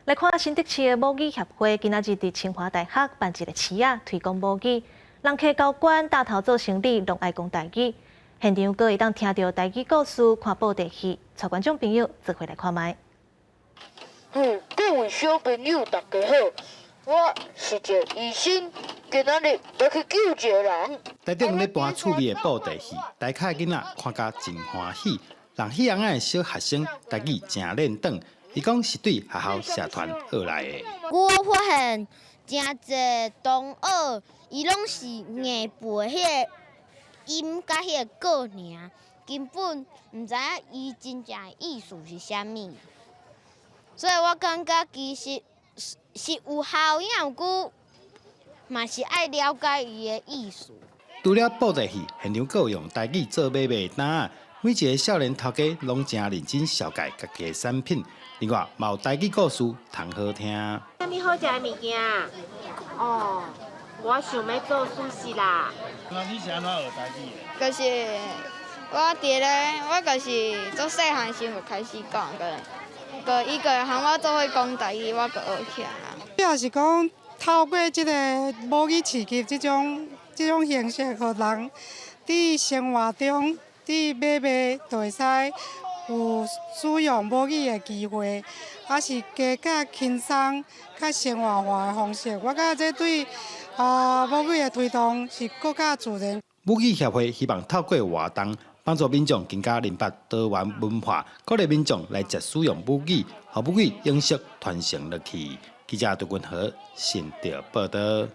來看新竹市的母語協會，今仔日佇清華大學辦一個市仔推廣母語，人客高官帶頭做生理，攏愛講台語。現場閣會當聽著台語故事，看布袋戲，帶觀眾朋友做伙來看覓。嗯，各位小朋友，大家好，我是一个醫生，今仔日欲去救一个人。台頂咧搬趣味的布袋戲，大家囡仔看甲真歡喜。人彼翁仔的小學生台語誠輪轉，伊講是對學校社團學來的。我發現誠濟同學，伊攏是硬背彼个音佮彼个歌爾，根本毋知影伊真正的意思是啥物。所以我感覺其實是有效影，毋過嘛是愛了解伊的意思。除了布袋戲，現場閣有用台語做買賣的擔仔，每一个少年頭家攏誠認真紹介家己的產品。另外，嘛有台語故事通好聽。啥物好食的物件？哦，我想欲做壽司啦。那你是按怎學台語的？就是我佇咧，我就是做細漢時就開始講個，個伊個喊我做伙講台語，我就學起來啦。主要是講透過這个母語市集這種形式，予人佇生活中佇買賣就會使有使用母語的機會，抑是加較輕鬆、較生活化的方式。我感覺這對母語的推動是閣較自然。母語協會希望透過活動，幫助民眾更加明白多元文化，鼓勵民眾來食使用母語，予母語永續傳承落去。記者杜君和新竹報導。